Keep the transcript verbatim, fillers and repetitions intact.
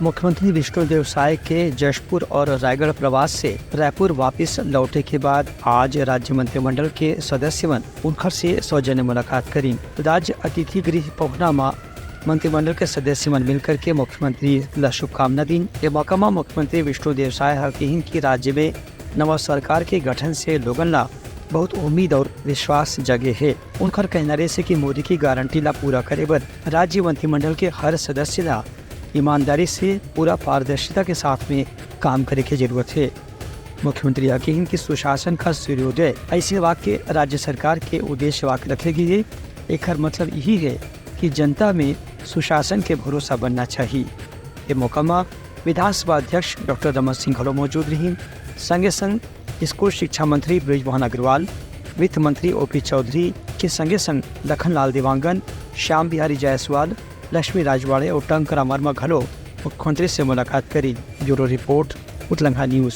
मुख्यमंत्री विष्णुदेव साय के जशपुर और रायगढ़ प्रवास से रायपुर वापस लौटे के बाद आज राज्य मंत्रिमंडल के सदस्य मन उनखर से सौजन्य मुलाकात करीन। राज्य अतिथि गृह पहुना म मंत्रिमंडल के सदस्य मन मिलकर के मुख्यमंत्री ला शुभकामना दीन। ये मौका म मुख्यमंत्री विष्णुदेव साय ह कहिन कि राज्य में नवा सरकार के गठन से लोगन ला बहुत उम्मीद और विश्वास जगे हे। उनखर कहना रहिसे कि मोदी की गारंटी ला पूरा करे बर राज्य मंत्रिमंडल के हर सदस्य ला ईमानदारी से पूरा पारदर्शिता के साथ में काम करे के जरूरत हे। मुख्यमंत्री ह कहिन कि सुशासन का सूर्योदय ऐसे वाक्य राज्य सरकार के उद्देश्य वाक्य रखे गे हे। एखर मतलब यही हे कि जनता में सुशासन के भरोसा बनना चाहिए। ये मौका म विधानसभा अध्यक्ष डॉक्टर रमन सिंह घलो मौजूद रहिन। संगे संग स्कूल शिक्षा मंत्री बृजमोहन अग्रवाल, वित्त मंत्री ओपी चौधरी के संगे संग लखनलाल देवांगन, श्याम बिहारी जायसवाल, लक्ष्मी राजवाड़े और टंकराम वर्मा घलो मुख्यमंत्री से मुलाकात करी। Bureau report, Utlangha news.